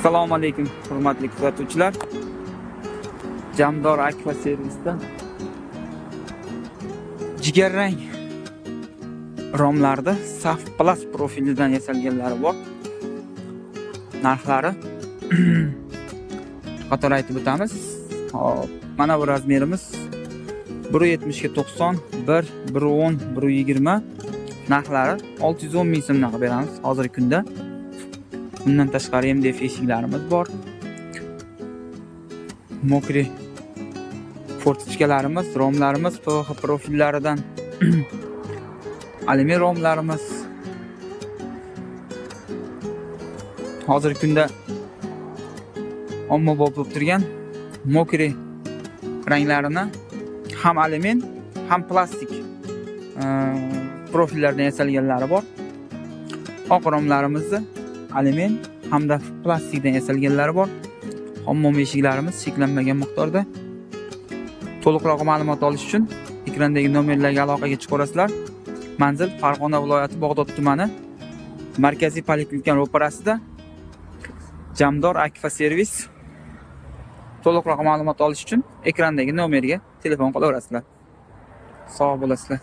Assalomu alaykum, hurmatli kuzatuvchilar. Jamdor Akfa servisdan jigarrang romlarda Saf Plus profilidan yasalganlari bor. Narxlari qator aytib o'tamiz. Hop, mana bu razmerimiz 1.70 ga 90, 1, 1.10, 1.20, narxlari 610 ming so'mdan qilib beramiz hozirgi kunda. Bundan tashqari MDF eshiklarimiz bor. Мокрый форточка larimiz, romlarimiz PVC profillaridan, alyumin romlarimiz. Hozirgi kunda ommabop bo'lib turgan мокрый ranglarini ham alyumin, ham plastik profillardan yasalganlari bor. Oq romlarimizni alyumin hamda plastikdan yasalganlari bor. Hammom eshiklarimiz cheklanmagan miqdorda. To'liqroq ma'lumot olish uchun ekrandagi nomerlarga aloqaga chiqaverasizlar. Manzil: Farg'ona viloyati, Bag'dod tumani, markaziy poliklinika ro'parasida Jamdor Akfa servis. To'liqroq ma'lumot olish uchun ekrandagi nomerga telefon qilaverasizlar. Sog' bo'lasizlar.